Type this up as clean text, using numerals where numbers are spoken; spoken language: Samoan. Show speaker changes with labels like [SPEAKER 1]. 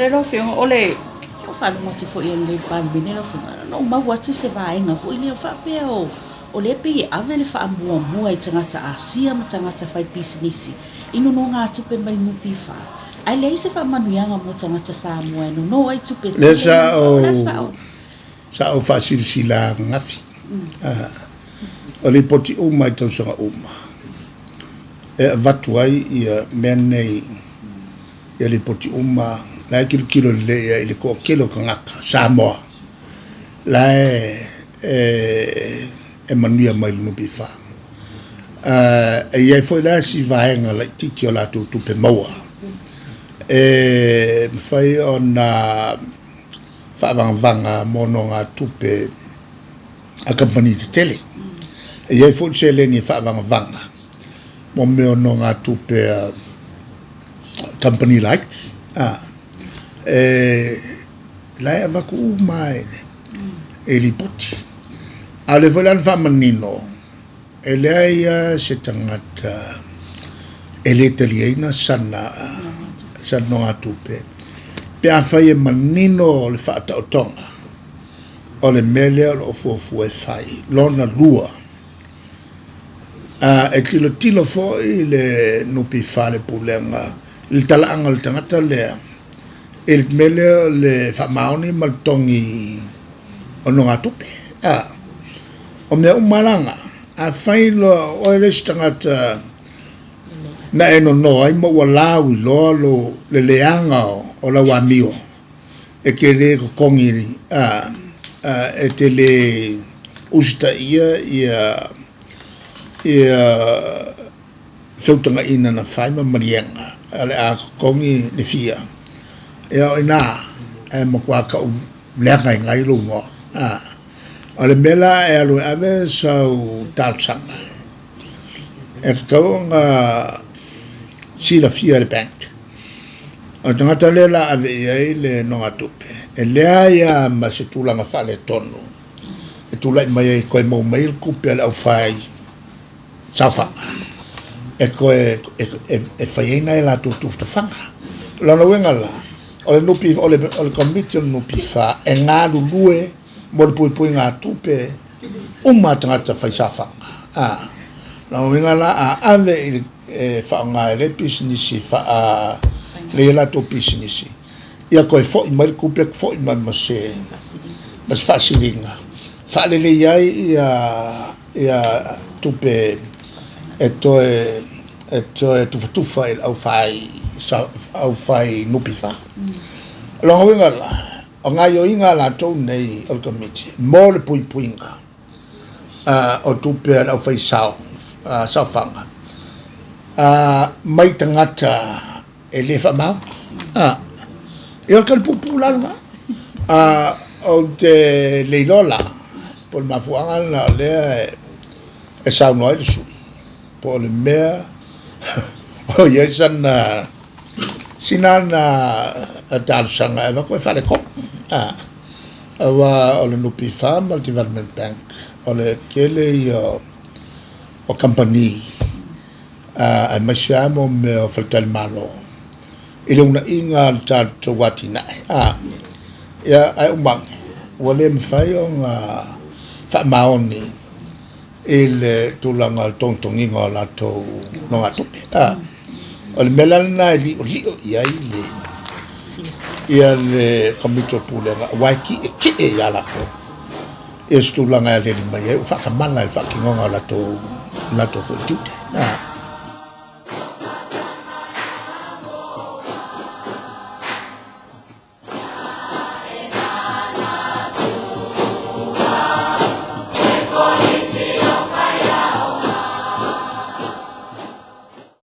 [SPEAKER 1] Lau Afioga, o le ua faalogo atu foi i le Palemene lau Afioga, na ou maua atu se vaega foi lea faapea o lea pei e ave le faamuamua i tagata Asia ma tagata fai pisinisi i nonogatupe mai NPF, ae leai se faamanuiaga mo tagata Samoa e nono ai tupe
[SPEAKER 2] tele. Lea sa ou, sa ou faasilasila ananafi. O lipoti uma i tausaga uma e avatu ai ia mea nei ia lipoti uma la e tilotilo lelei i ai i le toatele o tagata Samoa la e e manuia mai le NPF. E i ai foi la si vaega laitiiti o latou tupe maua e mafai ona faavagavaga mo nogatupe a kamupani tetele. E i ai foi le seleni e faavagavaga mo mea o nogatupe a kamupani laiti. E la e avatu uma lava e lipoti. A o lea foi la na faamanino, e leai lava se tagata e le taliaina sana nogatupe pe afai e manino le faataotoga o le mea lea o lo o fuafua e fai. Lona lua, e tilotilo foi le NPF le Pulega i le talaaga o le tagata lea i le mea lea o le faamaoni ma le totogi o nogatupe. A, o mea uma la na, afai loa o oe le isi tagata na e nono ai ma ua lauiloa lou le leaga o lau amio, e te le totogi, a, e te le usitaia ia ia feutagaiga na fai ma maliega o le a totogi le fia, ia o i ina e matua tau leaga ai nai lou igoa. A, o le mea la e alu e ave sau talosaga, e tatau ona silafia e le bank. O le tagata lea o le a ave i ai le nogatupe, e leai lava ma se tulaga faaletonu e tulai mai ai e toe maua mai ai le tupe a le aufai saofaga e toe e fai ai nai a latou tufatufaga. O lona uiga la, o le NP, o le Komiti o le NPF e galulue mo le puipuiga tupe uma a tagata fai saofaga. A, lona uiga la, a ave i le, e faaaoga e le pisinisi faalelei a latou pisinisi, ia toe foi mai le tupe, foi mai ma se faasiliga, faalelei ai ia ia tupe e toe e toe tufatufa i le aufai aufai NPF. O lona uiga la, o gaoioiga a latou nei o le Komiti mo le puipuiga o tupe a le aufai sao saofaga mai tagata e le faamaoni. A, ia o le talipupu la lena. A, ou te le iloa la, po o le mafuaaga lena o lea e saunoa ai le sui usufono, po o le mea o i ai sana sina ana talosaga e avatu e faaletonu. A, aua o le NPF ma le Development Bank, o le tele ia o kamupani aemaise lava mo mea o faletalimalo i le unaiga o le tatou atinae. A, ia, ae uma ane, ua le mafai ona faamaoni i le tulaga o le togitogiga o latou nogatupe. A, o le mea la lena e li'oli'o i ai le ia le Komiti o Pulega, aua e ki'eki'e ia latou ia se tulaga e aliali mai ai ua faatamala i le faatinoga o latou latou foi tiute.